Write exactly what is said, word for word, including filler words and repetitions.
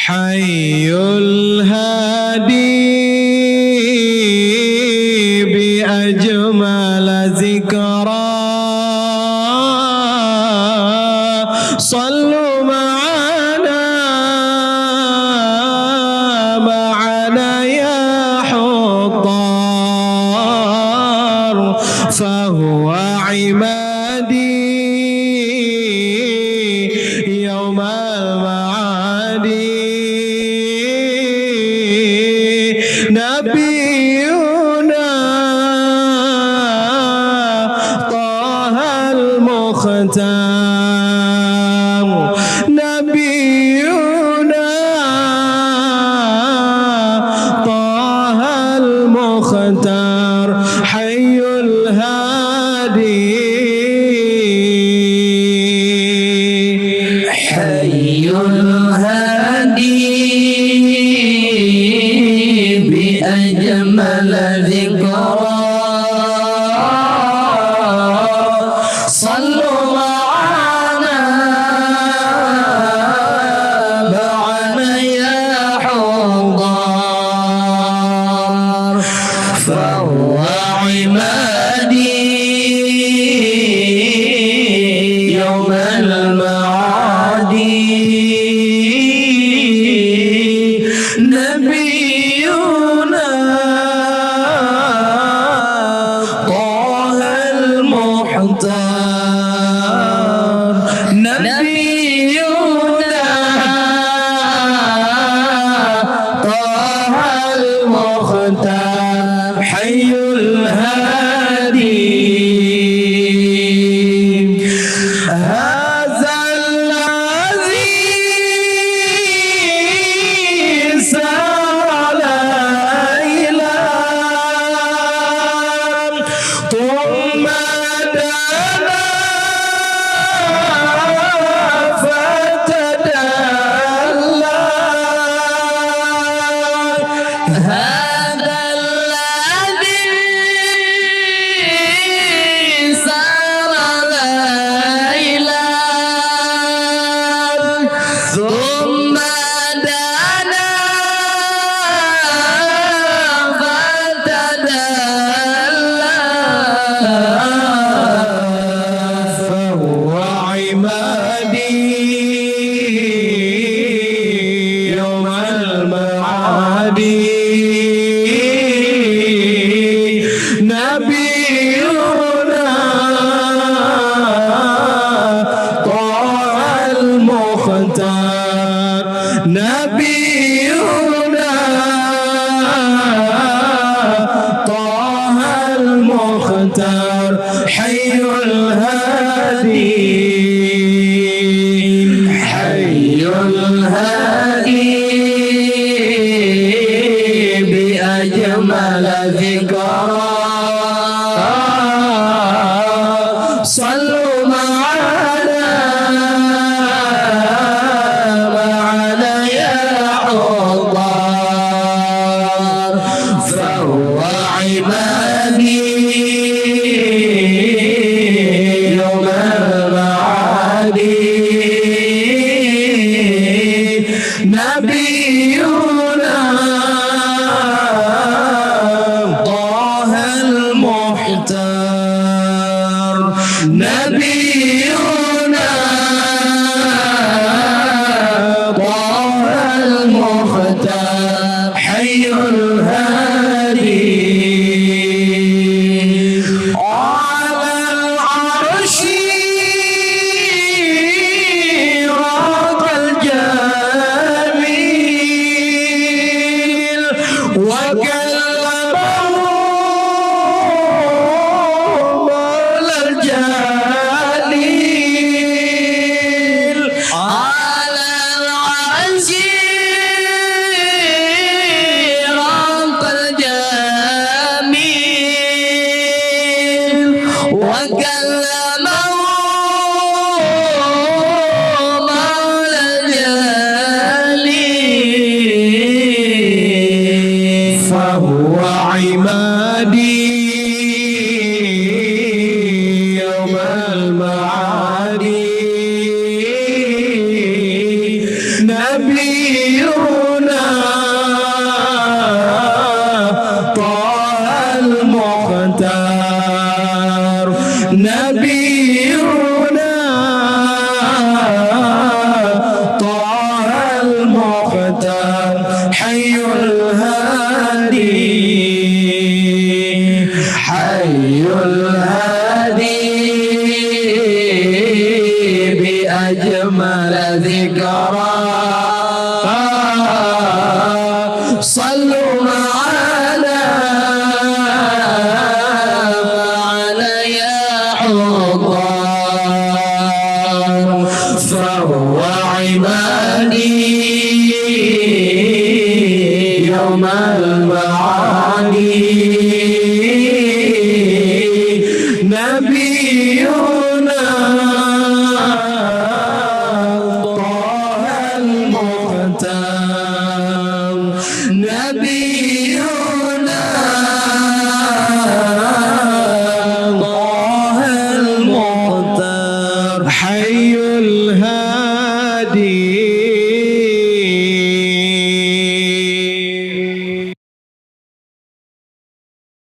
حي الهادي بأجمل ذكرى. صلوا معنا، معنا يا حضار، فهو عمادي يوم المعاد. نبينا طه المختار، نبينا طه المختار، حي الهادي، حي الهادي بأجمل ذكرى. صلوا معنا، معنا يا حضار، فهو عمادي يوم المعاد. نبينا طه المختار، نبينا طه المختار، حي الهادي. هذا الذي سار ليلا ثم دنا فتدلى. هذا الذي سار ليلا ثم دنا فتدلى، فهو عمادي يوم المعاد. نبينا طه المختار، نبينا طه المختار، حي الهادي، حي الهادي بأجمل ذكرى. صلوا معنا، معنا يا حضار، فهو عمادي يوم المعاد. نبينا طه المختار، نبينا طه المختار، حي الهادي. على العرش رضى الجميل وكلمه مولى الجليل. على العرش رضى الجميل وكلمه مولى الجليل، فهو عمادي يوم المعاد. نبي الهادي، حي الهادي بأجمل ذكرى. صلوا معنا على يا حضار، فهو عمادي يوم المعادي. نبينا طه المختار، نبينا طه المختار، حي الهادي.